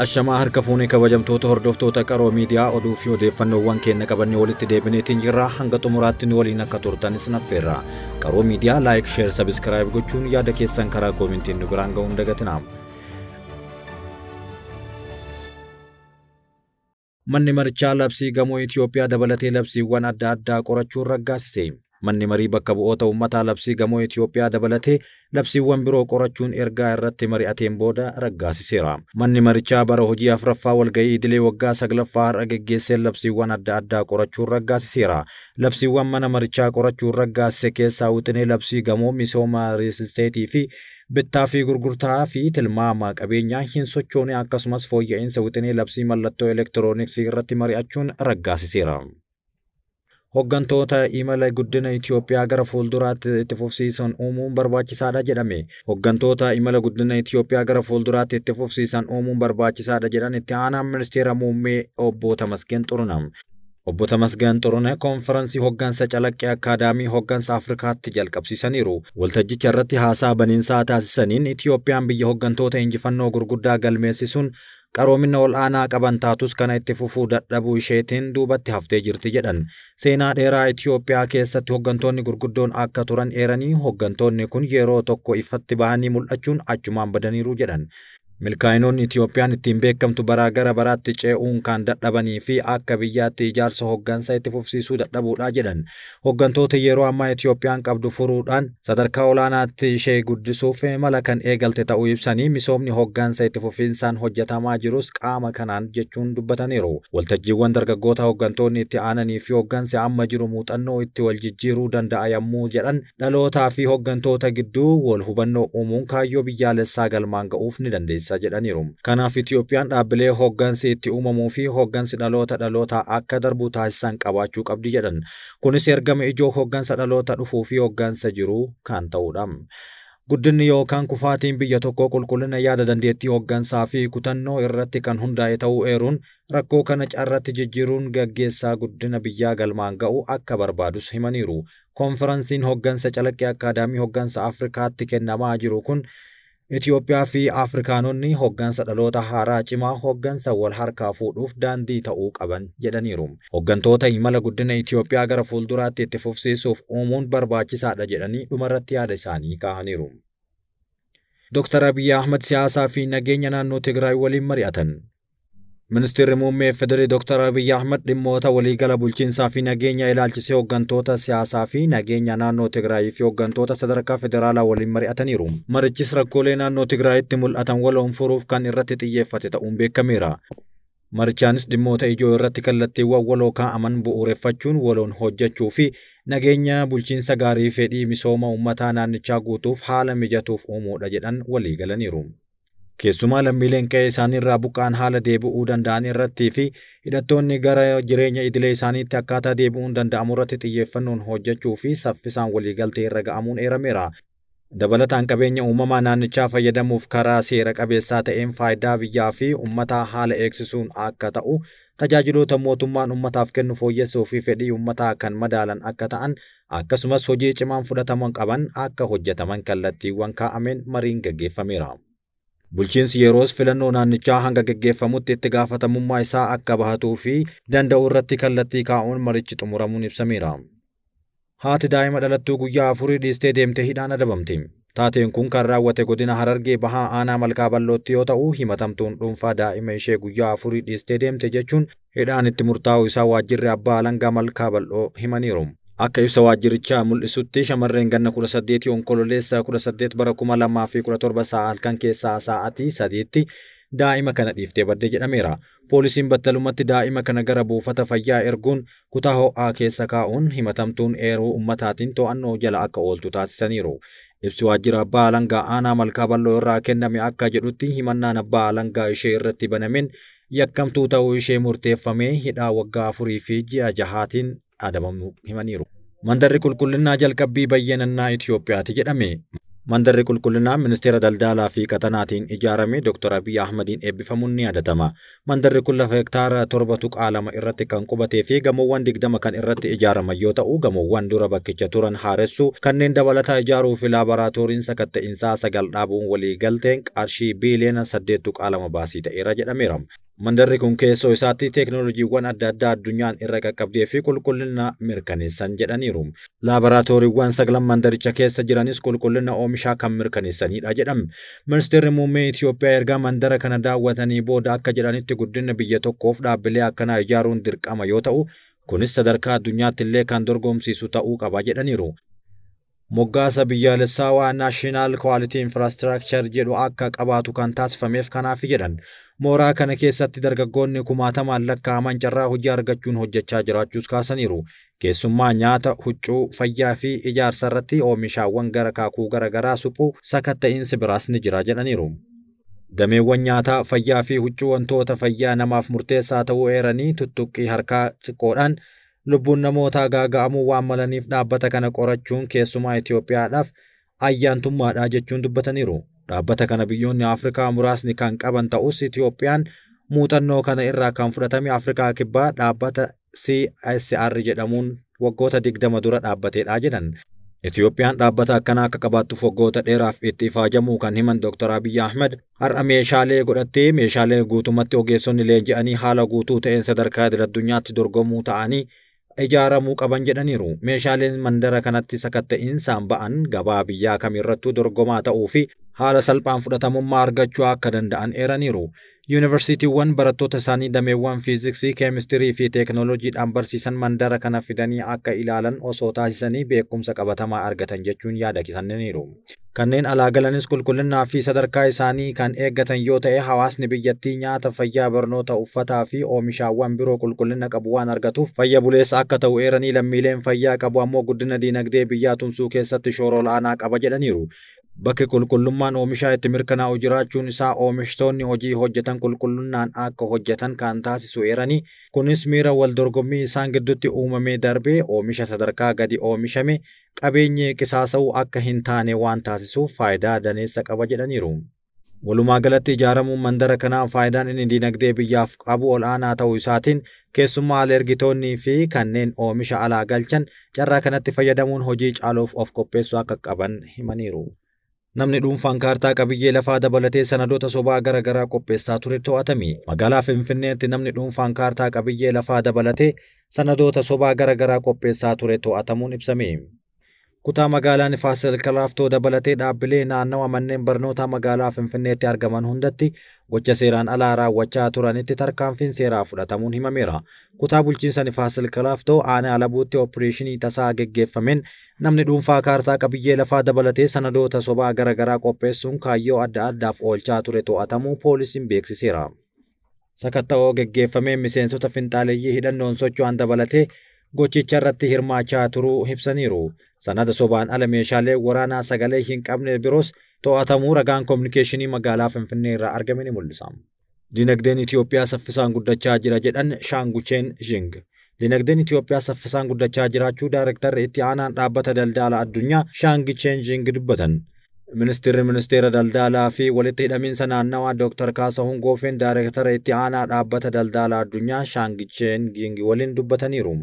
Ashamaa harka fuunee kabajamtoota hordoftoota Qaroo Miidiyaa, oduu fi odeeffannoowwan keenya qabannee walitti deebineetiin jirra. Hanga xumuraatti nu waliin akka turtanis naffeerra. Qaroo Miidiyaa like, share, subscribe gochuun yaada keessan karaa koomentiin nu biraan ga'uun dagatinaa. Manni marichaa labsii gamoo Itoophiyaa dabalatee labsiiwwan adda addaa qorachuun raggaasise. Manni marii bakka bu'oota uummataa labsii gamoo Itoophiyaa dabalatee labsiiwwan biroo qorachuun ergaa irratti mari'ateen booda raggaasiseera. Manni marichaa bara hojii afuraffaa walga'ii idilee waggaa saglaffaa har'a geggeesseen labsiiwwan adda addaa qorachuun raggaasiseera. Labsiiwwan mana marichaa qorachuun raggaasise keessaa wixinee labsii gamoo misooma riilsteetii fi bittaa fi gurgurtaa fi tilmaama qabeenyaa hin sochoone, akkasumas fooyya'insa wixinee labsii mallattoo elektirooniksii irratti mari'achuun raggaasiseera. Hoggantoota imala guddina Itoophiyaa gara fuulduraatti itti fufsiisan uumuun barbaachisaadha jedhame. Hoggantoota imala guddina Itoophiyaa gara fuulduraatti itti fufsiisan uumuun barbaachisaadha jedhan itti aanaan ministeera muummee obbo Tamasgeen Xurunaa. Obbo Tamasgeen Xurunaa koonferansii hoggansa calaqqee Akaadaamii Hoggansa Afrikaatti jalqabsiisaniiru. Waltajjicha irratti haasaa baniinsaa taasisaniin, Itoophiyaan biyya hoggantoota injifannoo gurguddaa galmeessisuun qaroomina ol'aanaa qaban taatus, kana itti fufuu dadhabuu isheetiin duubatti haftee jirti jedhan. Seenaa dheeraa Itoophiyaa keessatti hoggantoonni gurguddoon akka turan eeranii, hoggantoonni kun yeroo tokko ifatti bahanii mul'achuun achumaan badaniiru jedhan. Milkaa'inoonni Itoophiyaan ittiin beekamtu baraa gara baraatti ce'uun kan dadhabanii fi akka biyyaatti ijaarsa hoggansa itti fufsiisuu dadhabuudha jedhan. Hoggantoota yeroo ammaa Itoophiyaan qabdu furuudhaan sadarkaa olaanaatti ishee guddisuuf mala kan eegalte ta'uu ibsanii, misoomni hoggansa itti fufiinsaan hojjetamaa jirus qaama kanaan jechuun dubbataniiru. Waltajjiiwwan dargaggoota, hoggantoonni itti aananii fi hoggansi amma jiru muuxannoo itti wal jijjiiruu danda'a yommuu jedhan, dhalootaa fi hoggantoota gidduu wal hubannoo uumuun kaayyoo biyyaalessaa galmaan ga'uuf ni dandeessa jedhaniiru. Kanaaf Itoophiyaan dhaabbilee hoggansi itti uumamuu fi hoggansi dhaloota dhaloota akka darbu taasisan qabaachuu qabdi jedhan. Kunis ergama ijoo hoggansa dhaloota dhufuu fi hoggansa jiruu kan ta'udha. Guddinni yookaan kufaatiin biyya tokkoo qulqullina yaada, dandeettii hoggansaa fi kutannoo irratti kan hundaa'e ta'uu eeruun, rakkoo kana carratti jijjiiruun gaggeessaa guddina biyyaa galmaan ga'u akka barbaadus himaniiru. Koonferansiin hoggansa calaqqee Akaadaamii Hoggansa Afrikaatti kennamaa jiru kun Itoophiyaa fi Afrikaanonni hoggansa dhaloota haaraa cimaa hoggansa wal harkaa fuudhuuf daandii ta'uu qaban jedhaniiru. Hoggantoota imala guddina Itoophiyaa gara fuulduraatti itti fufsiisuuf uumuun barbaachisaadha jedhanii dhumarratti yaada isaanii kaa'aniiru. Dr. Abiyyi Ahmad siyaasaa fi nageenya naannoo Tigraay waliin mari'atan. Ministeerri muummee Federii Dr. Abiyyi Ahmad dhimmoota waliigala bulchiinsaa fi nageenya ilaalchisee hooggantoota siyaasaa fi nageenya naannoo Tigraay fi hooggantoota sadarkaa federaalaa waliin mari'ataniiru. Marichis rakkoolee naannoo Tigraayitti mul'atan waloon furuuf kan irratti xiyyeeffate ta'uun beekameera. Marichaanis dhimmoota ijoo irratti kallattiiwwan waloo kaa'aman bu'uureffachuun waloon hojjechuu fi nageenya, bulchiinsa gaarii, fedhii misooma uummataa naannichaa guutuuf haala mijatuuf uumuudha jedhan walii galaniiru. Keessumaa lammiileen qe'ee isaaniirraa buqqa'an haala deebi'uu danda'an irrattii fi hidhattoonni gara jireenya idilee isaaniitti akkaataa deebi'uun danda'amu irratti xiyyeeffannoon hojjechuu fi saffisaan waliigaltee irra ga'amuun eerameera. Dabalataan qabeenya uumamaa naannichaa fayyadamuuf karaa seera qabeessaa ta'een faayidaa biyyaa fi uummataa haala eegsisuun akka ta'u, tajaajiloota mootummaan uummataaf kennu fooyyessuu fi fedhii uummataa kan madaalan akka ta'an, akkasumas hojii cimaan fudhataman qaban akka hojjetaman kallattiiwwan kaa'ameen mariin gaggeeffameera. Bulchiinsi yeroos filannoo naannichaa hanga gaggeeffamutti itti gaafatamummaa isaa akka bahatuu fi danda'u irratti kallattii kaa'uun marichi xumuramuun ibsameera. Haati daa'ima dhalattuu guyyaa 4 dhiistee deemtee hidhaan adabamte. Taateen kun kan raawwate godina Harargee Bahaa aanaa Malkaa Bal'ootti yoo ta'u, himatamtuun dhuunfaa daa'ima ishee guyyaa 4 dhiistee deemte jechuun hidhaan itti murtaa'uu isaa waajjirri abbaa alangaa Malkaa Bal'oo himaniiru. Akka ibsa waajjirichaa mul'isutti, shamarreen ganna 18 Onkololeessa 18 bara 2017 sa'a halkan keessaa sa'aatii 3tti daa'ima kana dhiiftee badde jedhameera. Poolisiin battalumatti daa'ima kana gara buufata fayyaa erguun kutaa ho'aa keessa kaa'uun himatamtuun eeruu ummataatiin to'annoo jala akka ooltu taasisaniiru. Ibsi waajjira abbaa alangaa aanaa Malkaa Bal'oo irraa kenname akka jedhutti, himannaan abbaa alangaa ishee irratti banameen yakkamtuu ta'uu ishee murteeffamee hidhaa waggaa 4 fi ji'a 6tiin adabamuu himaniiru. Mandarri qulqullinnaa jalqabbii bayyanannaa Itoophiyaati jedhame. Mandarri qulqullinaa Ministeera Daldalaa fi Qaxanaatiin ijaarame Dr. Abiy Ahmadiin eebbifamuun ni yaadatama. Mandarri kun lafa hektaara 7.2 irratti kan qubatee fi gamoowwan 20 kan irratti ijaaraman yoo ta'u, gamoowwan dura bakkicha turan haaressuu, kanneen dabalataa ijaaruu fi laaboraatooriin sakatta'insaa 9 dhaabuun walii galteen qarshii biiliyoona 8.2 baasii ta'eera jedhameera. Mandarri kun keessoo isaatti teeknooloojiiwwan adda addaa addunyaan irra qaqqabdee fi qulqullina mirkaneessan jedhaniiru. Laaboraatooriiwwan sagalan mandaricha keessa jiranis qulqullina oomishaa kan mirkaneessanidha jedhame. Ministeerri muummee Itoophiyaa erga mandara kana daawwatanii booda akka jedhanitti guddina biyya tokkoof dhaabbilee akkanaa ijaaruun dirqama yoo ta'u, kunis sadarkaa addunyaatti illee kan dorgomsiisu ta'uu qaba jedhaniiru. Moggaasa biyyaalessaa National Quality Infrastructure jedhu akka qabaatu kan taasifameef kanaaf jedhan. Mooraa kana keessatti dargaggoonni kumaatamaan lakkaa'aman carraa hojii argachuun hojjechaa jiraachuus kaasaniiru. Keessumaa nyaata, huccuu, fayyaa fi ijaarsa irratti oomishaawwan gara kaakuu garaagaraa suphuu sakatta'iinsi biraas ni jira jedhaniiru. Dameewwan nyaataa, fayyaa fi huccuu wantoota fayyaa namaaf murteessaa ta'uu eeranii tuttuqqii harkaa xiqqoodhaan lubbuun namootaa gaaga'amuu waan malaniif dhaabbata kana qorachuun keessumaa Itoophiyaadhaaf ayyaantummaadha jechuun dubbataniiru. Dhaabbata kana biyyoonni Afrikaa muraasni kan qaban ta'us Itoophiyaan muuxannoo kana irraa kan fudhatame Afrikaa Kibbaa dhaabbata CSR jedhamuun waggoota 20 dura dhaabbateedha jedhan. Itoophiyaan dhaabbata akkanaa akka qabaattuuf waggoota dheeraaf itti ifaajamuu kan himan Dr. Abiy Ahmed har'a meeshaalee godhattee meeshaalee guutumatti ogeessonni leenji'anii haala guutuu ta'een sadarkaa idil-addunyaatti dorgomuu ta'anii ijaaramuu qaban jedhaniiru. Meeshaaleen mandara kanatti sakatta'iinsaan ba'an gabaa biyyaa kamirrattuu dorgomaa ta'uu fi haala salphaan fudhatamummaa argachuu akka danda'an eeraniiru. Yuunivarsiitiiwwan barattoota isaanii dameewwan fiiziksii, keemistirii fi teeknooloojiidhaan barsiisan mandara kana fidanii akka ilaalan osoo taasisanii beekumsa qabatamaa argatan jechuun yaada kennaniiru. Kanneen alaa galanis qulqullinnaa fi sadarkaa isaanii kan eeggatan yoo ta'e hawaasni biyyattii nyaata, fayyaa, barnoota, uffataa fi oomishaawwan biroo qulqullina qabu waan argatuuf fayya buleessa akka ta'u eeranii lammiileen fayyaa qabu ammoo guddina diinagdee biyyaa tumsuu keessatti shoora olaanaa qaba jedhaniiru. Bakki qulqullummaan oomishaa itti mirkanaa'u jiraachuun isaa oomishtoonni hojii hojjetan qulqullinnaan akka hojjetan kan taasisu eeranii kunis miira wal dorgommii isaan gidduutti uumamee darbee oomisha sadarkaa gadi oomishame qabeenyi qisaasa'uu akka hin taane waan taasisuuf faayidaa daneessa qaba jedhaniiru. Walumaa galatti ijaaramuun mandara kanaa faayidaan inni diinagdee biyyaaf qabu ol'aanaa ta'uu isaatiin keessumaa alergitoonnii fi kanneen oomisha alaa galchan carraa kanatti fayyadamuun hojii caaluuf of qopheessuu akka qaban himaniiru. Namni dhuunfaan kaartaa qabiyyee lafaa dabalatee sanadoota sobaa garaagaraa qopheessaa ture to'atame. Magaalaa Finfinneetti namni dhuunfaan kaartaa qabiyyee lafaa dabalatee sanadoota sobaa garaagaraa qopheessaa ture to'atamuun ibsame. Kutaa magaalaa Nifaas Silk Laaftoo dabalatee dhaabbilee naannawa manneen barnootaa magaalaa Finfinneetti argaman hundatti gocha seeraan alaa raawwachaa turanitti tarkaanfiin seeraa fudhatamuun himameera. Kutaa bulchiinsa Nifaas Silk Laaftoo aanaa Alabuutti opereeshinii tasaa geggeeffameen namni dhuunfaa kaartaa qabiyyee lafaa dabalatee sanadoota sobaa garaagaraa qopheessuun kaayyoo adda addaaf oolchaa ture to'atamuu poolisiin beeksiseera. Sakatta'oo geggeeffameen miseensota finxaaleeyyii hidhannoon socho'an dabalatee gochicha irratti hirmaachaa turuu ibsaniiru. Sanada sobaan ala meeshaalee waraanaa sagalee hin qabne biroos to'atamuu ragaan koominikeeshinii magaalaa Finfinnee irraa argame ni mul'isa. Dinagdeen Itoophiyaa saffisaan guddachaa jira jedhan Shaangucheen Jing. Dinagdeen Itoophiyaa saffisaan guddachaa jiraachuu daayirektarri itti aanaan dhaabbata daldala addunyaa Shaangucheen Jing dubbatan. Ministeerri ministeera daldalaa fi walitti hidhamiinsa naannawaa Dr. Kaasahun Goofeen daayirektara itti aanaa dhaabbata daldala addunyaa Shaangucheen Jing waliin dubbataniiru.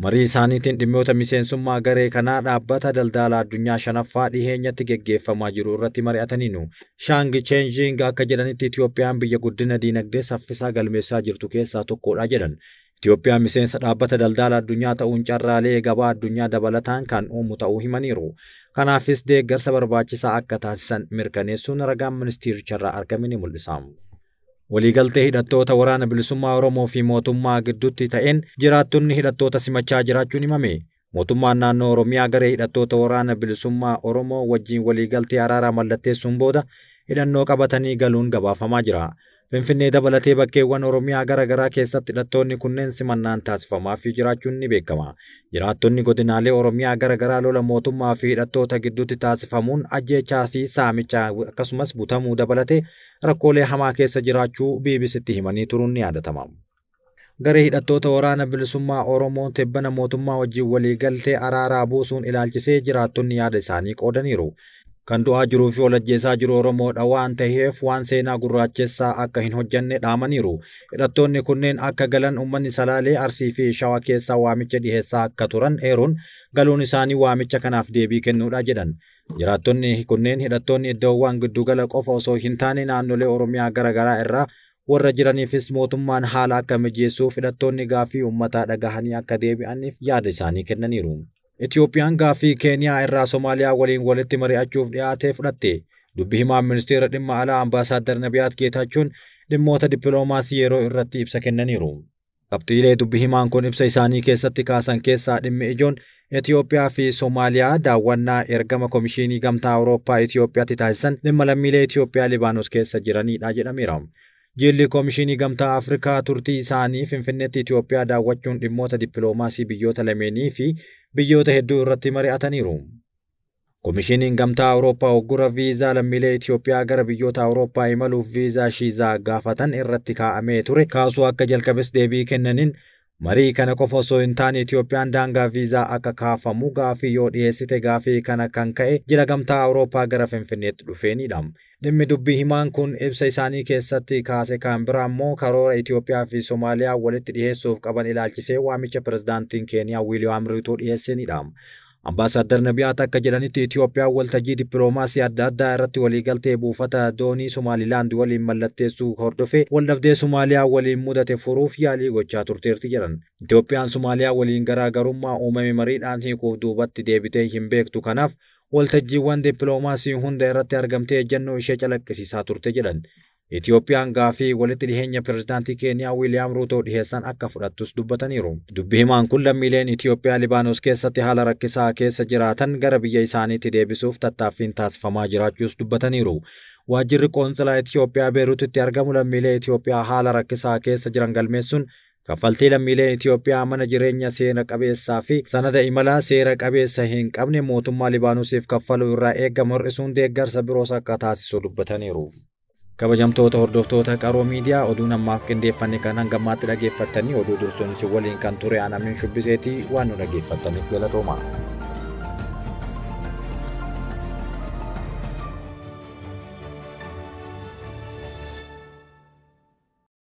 Marii isaaniitiin dhimmoota miseensummaa garee kanaa dhaabbata daldala addunyaa shanaffaa dhiheenyatti geggeeffamaa jiru irratti mari'ataniiru. Shaang Cheenjing akka jedhanitti Itoophiyaan biyya guddina diinagdee saffisaa galmeessaa jirtu keessaa tokkodha jedhan. Itoophiyaan miseensa dhaabbata daldala addunyaa ta'uun carraalee gabaa addunyaa dabalataan kan uumu ta'uu himaniiru. Kanaafis deeggarsa barbaachisaa akka taasisan mirkaneessuun ragaan ministeericharraa argame ni mul'isa. Waliigaltee hidhattoota waraana bilisummaa Oromoo fi mootummaa gidduutti ta'een jiraattonni hidhattoota simachaa jiraachuun himame. Mootummaan naannoo Oromiyaa garee hidhattoota waraana bilisummaa Oromoo wajjin waliigaltee araaraa mallatteessuun booda hidhannoo qabatanii galuun gabaafamaa jira. Finfinnee dabalatee bakkeewwan Oromiyaa garaa garaa keessatti hidhattoonni kunneen simannaan taasifamaa fi jiraachuun ni beekama. Jiraattonni godinaalee Oromiyaa garaa garaa lola mootummaa fi hidhattoota gidduutti taasifamuun ajjeechaa fi saamichaa akkasumas butamuu dabalatee rakkoolee hamaa keessa jiraachuu BBCtti himanii turuun ni yaadatama. Garee hidhattoota waraana bilisummaa Oromoo tebbana mootummaa wajjin waliigaltee araaraa buusuun ilaalchisee jiraattonni yaada isaanii qoodaniiru. Kan du'aa jiruu fi walajjeesaa jiru Oromoodha waan ta'eef waan seenaa gurraachessaa akka hin hojjanne dhaamaniiru. Hidhattoonni kunneen akka galan uummanni Salaalee, Arsii fi Shawaa keessaa waamicha dhiheessaa akka turan eeruun galuun isaanii waamicha kanaaf deebii kennuudha jedhan. Jiraattonni kunneen hidhattoonni iddoowwan giddugala qofa osoo hin taane naannolee Oromiyaa garaagaraa irraa warra jiraniifis mootummaan haala akka mijeessuuf hidhattoonni gaaffii uummataa dhagahanii akka deebi'aniif yaada isaanii kennaniiru. Itiyoophiyaan gaaffii Keeniyaa irraa Somaaliyaa waliin walitti mari'achuuf dhiyaatee fudhatte. Dubbi himaan ministeera dhimma alaa Ambaasaadar Nabiyaat Geetaachuun dhimmoota dippiloomaasii yeroo irratti ibsa kennaniiru. Qabxiilee dubbi himaan kun ibsa isaanii keessatti kaasan keessaa dhimmi ijoon Itiyoophiyaa fi Somaaliyaa daawwannaa ergama Komishinii Gamtaa Awurooppaa Itiyoophiyaatti taasisan dhimma lammiilee Itiyoophiyaa Libaanos keessa jiranidha jedhameera. Jilli Komishinii Gamtaa Afrikaa turtii isaanii Finfinneetti Itiyoophiyaa daawwachuun dhimmoota dippiloomaasii biyyoota lameenii fi biyyoota hedduu irratti mari'ataniiru. Komishiniin Gamtaa Awurooppaa hoggura viizaa lammiilee Itiyoophiyaa gara biyyoota Awurooppaa imaluuf viizaa shiizaa gaafatan irratti kaa'amee ture kaasuu akka jalqabes deebii kennaniin marii kana qofa osoo hin taane Itiyoophiyaan daangaa viizaa akka kaafamu gaaffii yoo dhiyeessite gaaffii kana kan ka'e jila Gamtaa Awurooppaa gara Finfinneetti dhufeenidha. Dhimmi dubbii himaan kun ibsa isaanii keessatti kaase kan biraa immoo karoora Itiyoophiyaa fi Somaaliyaa walitti dhiyeessuuf qaban ilaalchisee waamicha pirezidaantiin Keeniyaa Wiiliyaam Ruutoo dhiyeessanidha. Ambaasaadar Nabiyaat akka jedhanitti Itiyoophiyaan waltajjii dippiloomaasii adda addaa irratti waliigaltee buufata doonii Somaalilaand waliin mallatteessuu hordofee waldhabdee Somaaliyaa waliin mudate furuuf yaalii gochaa turteerti jedhan. Itiyoophiyaan Somaaliyaa waliin garaagarummaa uumame mariidhaan hiikuuf duubatti deebitee hin beektu, kanaaf waltajjiiwwan dippiloomaasii hunda irratti argamtee ejjennoo ishee calaqqisiisaa turte jedhan. Itiyoophiyaan gaaffii walitti dhiheenya pirezidaantii Keeniyaa Wiiliyaam Ruutoo dhiheessan akka fudhattus dubbataniiru. Dubbi himaan kun lammiileen Itiyoophiyaa Libaanos keessatti haala rakkisaa keessa jiraatan gara biyya isaaniitti deebisuuf tattaaffiin taasifamaa jiraachuus dubbataniiru. Waajjirri qoonsilaa Itiyoophiyaa Beeruutitti argamu lammiilee Itiyoophiyaa haala rakkisaa keessa jiran galmeessuun kaffaltii lammiilee Itiyoophiyaa mana jireenya seera qabeessaa fi sanada imalaa seera qabeessa hin qabne mootummaa Libaanosiif kaffaluu irraa eegamu hir'isuun deeggarsa biroos akka taasisu dubbataniiru. Kabajamtoota hordoftoota Qaroo Miidiyaa, oduun ammaaf qindeeffanne kan hanga ammaatti dhaggeeffattanii oduu dursuun isin waliin kan ture Anamiin Shubbiseetii waan nu dhaggeeffattaniif galatooma.